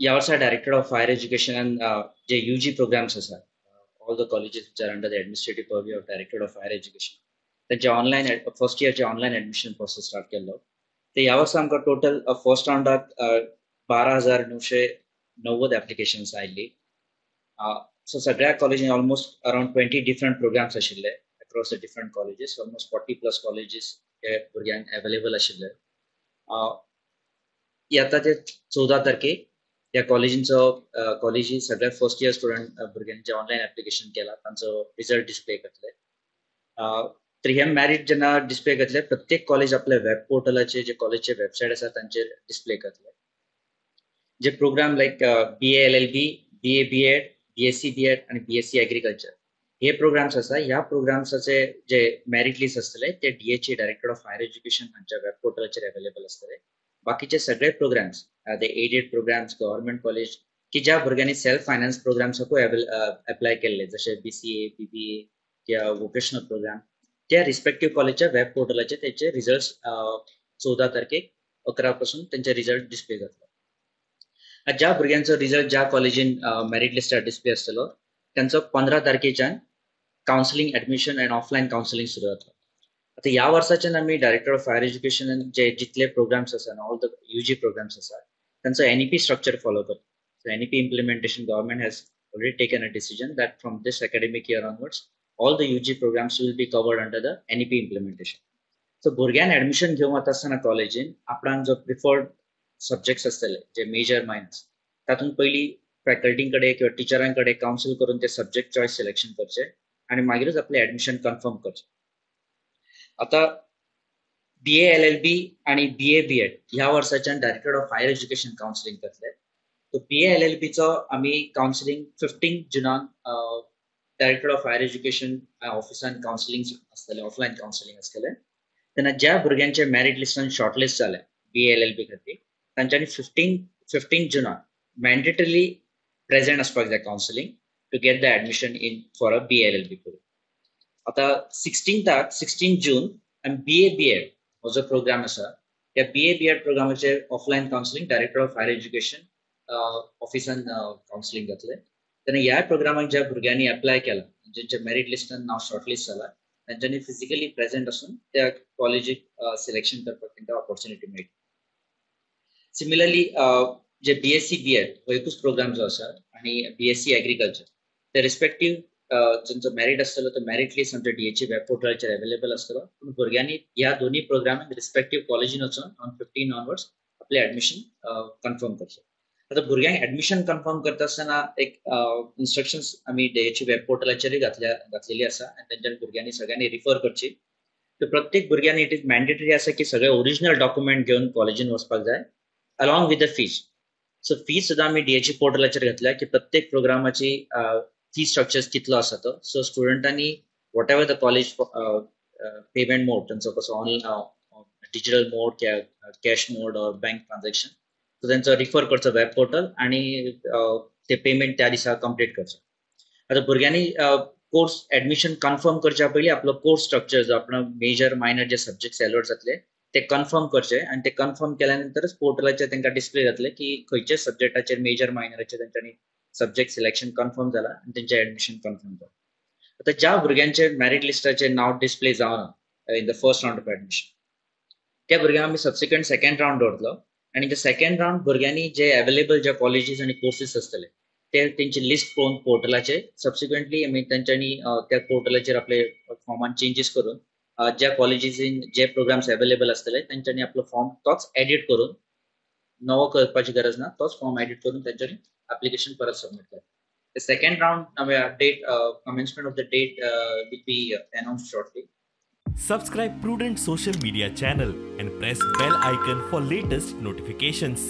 ह्या वर्सा director of higher एज्युकेशनान जे UG programs आसा, all the colleges which are under the administrative purview of Directorate of Higher Education, तांचे online first इयरचे ऑनलायन एडमिशन प्रोसेस स्टार्ट केल्लो. ते ह्या वर्सा आमकां टोटल फर्स्ट रावंडाक 12,990 एप्लिकेशन्स आयिल्ली. सो सगळ्या कॉलेजीन almost around 20 different programs आशिल्ले across the different colleges, almost 40+ colleges हे भुरग्यांक अवेलेबल आशिल्ले. आतां ते 14 तारखेक ह्या कॉलेजींचो कॉलेजी सगळ्या फर्स्ट इयर स्टुडंट भुरग्यांचे ऑनलायन एप्लिकेशन केला तांचो रिजल्ट डिस्प्ले करतले. तर हे मॅरीट जेन्ना डिस्प्ले करतले, प्रत्येक कॉलेज आपल्या वेब पोर्टलाचेर, जे कॉलेजचे वेबसायट आसा तांचेर डिस्प्ले करतले. जे program like BA LLB, BA BEd, BSc BEd आनी बीएससी एग्रीकल्चर हे प्रोग्राम्स आसा. ह्या प्रोग्राम्साचे जे मॅरीट लिस्ट आसतले ते DHE director of higher education हांच्या वेब पोर्टलाचेर अवेलेबल आसतले. बाकीचे सगळे programs, the aided programs, government college की ज्या भुरग्यांनी सेल्फ फायनान्स प्रोग्राम्साकूय एप्लाय केल्ले, जशे बीसीए, बीबीए किंवा वोकेशनल प्रोग्राम, त्या रिस्पेक्टीव कॉलेजच्या वेब पोर्टलाचेर तेचे रिजल्ट 14 तारखेक 11 पासून तेंचे रिजल्ट डिस्प्ले जातलो. ज्या भुरग्यांचो रिजल्ट ज्या कॉलेजीन मॅरीट लिस्टार डिस्प्ले आसतलो तांचो 15 तारखेच्यान counselling admission and offline counselling सुरू जातलो. आतां ह्या वर्साच्यान आमी डायरेक्टर ऑफ हायर एज्युकेशन जे जितले प्रोग्राम्स आसा, ऑल the UG programs आसा, तांचो एनईपी स्ट्रक्चर फॉलो करता. So NEP implementation, government has already taken a decision that from this academic year onwards all the UG programs will be covered under the NEP implementation. So भुरग्यान admission घेवंक वता आसतना कॉलेजीन आपणाक जो preferred subjects आसतले, जे major minors, तातूंत पयलीं फॅकल्टी कडेन किंवा टिचरां कडेन कावन्सिल करून ते सब्जेक्ट चॉयस सिलेक्शन करचे आनी मागीरूच आपलें ऍडमिशन कन्फर्म करचें. आतां बीए एलएलबी आनी बीए बीएड ह्या वर्साच्यान director of higher education counselling करतले. सो बीए एलएलबीचो आमी कावन्सिलींग 15 जुनाक डायरेक्टर ऑफ हायर एज्युकेशन ऑफिसान कावन्सिलींग आसतलें, ऑफलायन कावन्सिलींग आसतलें. तेन्ना ज्या भुरग्यांचे मॅरीट लिस्टान शॉर्टलिस्ट जाले बीए एलएलबी खातीर, तांच्यांनी 15 जुनाक मॅन्डेटरीली प्रेझेंट आसपाक जाय counselling to get the admission in for a BA LLB program. आतां 16 जून आनी बीए बीएड हो जो प्रोग्राम आसा, त्या बीए बीएड प्रोग्रामाचेर offline counselling director of higher education ऑफिसान counselling जातलें. तेन्ना ह्या प्रोग्रामाक ज्या भुरग्यांनी एप्लाय केला, जेंच्या मॅरीट लिस्टान नांव शॉर्टलिस्ट जाला, तांच्यांनी फिजिकली प्रेझेंट आसून त्या कॉलेजीक सिलेक्शन करपाक तांकां ऑपॉर्च्युनिटी मेळटा. सिमिलरली जे बीएससी बीएड हो एकूच प्रोग्राम जो आसा आनी बीएससी एग्रीकल्चर, ते रिस्पेक्टीव जांचो मॅरीट आसतलो तो मॅरीट लिस्ट आमच्या डीएचई वेब पोर्टलाचेर अवेलेबल आसतलो. पूण भुरग्यांनी ह्या दोन्ही प्रोग्रामाक रिस्पेक्टीव कॉलेजीन वचून ऑन 15 ऑनवर्ड्स आपलें ऍडमिशन कन्फर्म करचें. आतां भुरग्यांक ऍडमिशन कन्फर्म करता आसतना एक इन्स्ट्रक्शन्स आमी डीएचई वेब पोर्टलाचेरूय घातलेली आसा आनी तांच्या भुरग्यांनी सगळ्यांनी रिफर करची. तर प्रत्येक भुरग्यांनी it is mandatory आसा की सगळे ओरिजिनल डॉक्युमेंट घेवन कॉलेजीन वचपाक जाय along with the fees. So fees सुद्दां आमी डीएचई पोर्टलाचेर घातल्या की प्रत्येक प्रोग्रामाची फी स्ट्रक्चर कितलो आसा तो. सो स्टुडंटांनी whatever the college payment mode तांचो कसो ऑनलायन डिजिटल मोड किंवा cash mode or bank transaction, so तांचो रिफर करचो वेब पोर्टल आनी ते पेमेंट त्या दिसा कंप्लीट करचें. आतां भुरग्यांनी कोर्स ऍडमिशन कन्फर्म करच्या पयलीं आपलो कोर्स स्ट्रक्चर जो आपलो मेजर मायनर जे सब्जेक्ट्स अलॉट जातले ते कन्फर्म करचे आनी ते कन्फर्म केल्या नंतरच पोर्टलाचेर तांकां डिस्प्ले जातले की खंयच्या सब्जेक्टाचेर मेजर मायनराचेर तांच्यांनी सब्जेक्ट सिलेक्शन कन्फर्म जाला आनी तेंचें ऍडमिशन कन्फर्म जाला. आतां ज्या भुरग्यांचे मॅरीट लिस्टाचेर नांव डिस्प्ले जावना in the first round of admission, त्या भुरग्यांक आमी सबसिक्वंट सेकंड रावंड दवरतलो आनी ते सेकंड रावंड भुरग्यांनी जे अवेलेबल जे कॉलेजीस आनी कोर्सीस आसतले ते तेंची लिस्ट पळोवन पोर्टलाचेर सबसिक्वंटली आमी तांच्यांनी त्या पोर्टलाचेर आपले फॉर्मान चेंजीस करून ज्या कॉलेजीन जे प्रोग्राम्स अवेलेबल आसतले तांच्यांनी आपलो फॉर्म तोच एडिट करून, नवो करपाची गरज ना, तोच फॉर्म एडिट करून तांच्यांनी एप्लिकेशन परत सबमिट करता. The second round date, commencement of the date will be announced shortly. Subscribe Prudent Social Media channel and press bell icon for latest notifications.